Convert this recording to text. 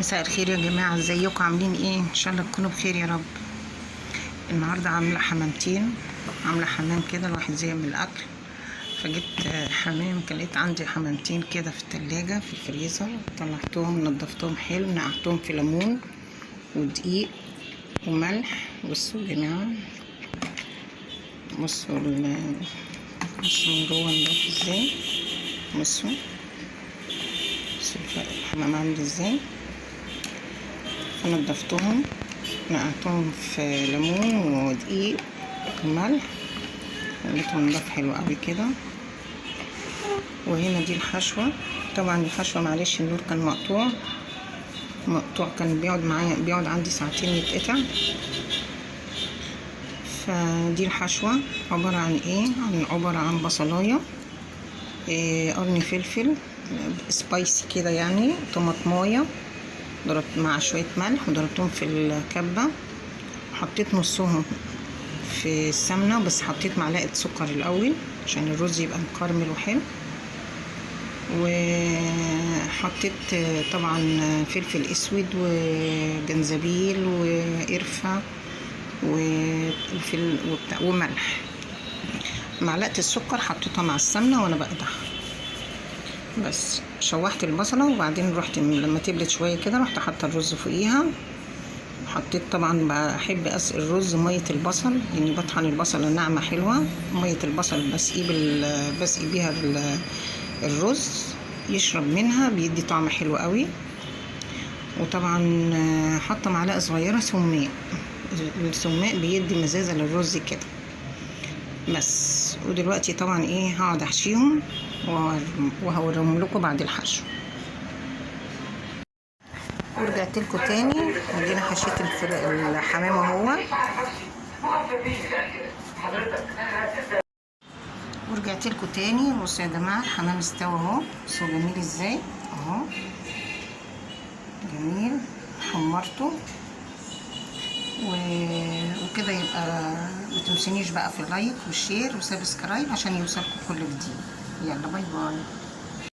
مساء الخير يا جماعة، ازيكم؟ عاملين ايه؟ ان شاء الله تكونوا بخير يا رب. النهاردة عاملة حمامتين، عاملة حمام كده الواحد زي من الاكل، فجبت حمام. لقيت عندي حمامتين كده في التلاجة في الفريزر، طلعتهم نضفتهم حلو، نقعتهم في ليمون ودقيق وملح. بصوا يا جماعة، بصوا بصوا من جوه نضاف ازاي. بصوا بصوا الحمام عامل ازاي. فنضفتهم، نقعتهم في ليمون ودقيق وملح، لقيتهم نضاف حلو قوي كده. وهنا دي الحشوة. طبعا الحشوة معلش النور كان مقطوع مقطوع، كان بيقعد معايا، بيقعد عندي ساعتين يتقطع. فدي الحشوة عبارة عن ايه؟ عبارة عن بصلاية، قرن فلفل spicy كده يعني، طماطماية ضربت مع شوية ملح وضربتهم في الكبة. حطيت نصهم في السمنة، بس حطيت معلقة سكر الأول عشان الرز يبقى مكرمل وحلو. وحطيت طبعا فلفل اسود وجنزبيل وقرفة وفل وملح. معلقة السكر حطيتها مع السمنة وانا بقدح، بس شوحت البصلة وبعدين رحت لما تبلت شوية كده رحت حاطة الرز فوقيها. حطيت طبعا، بحب اسقي الرز مية البصل لاني بطحن البصلة ناعمة حلوة. مية البصل بسقي بيها الرز يشرب منها، بيدي طعم حلو قوي. وطبعا حاطة معلقة صغيرة سماق، السماق بيدي مزازة للرز كده بس. ودلوقتي طبعا ايه، هقعد احشيهم وهوريهم لكم بعد الحشو. ورجعت لكم تاني، ادينا حشيت الحمام اهو. ورجعت لكم تاني. بصوا يا جماعة الحمام استوى اهو، بصوا جميل ازاي اهو، جميل. حمرته وكده. يبقى ما تنسونيش بقى في ال like وال share و subscribe عشان يوصلكم كل جديد. يلا bye bye.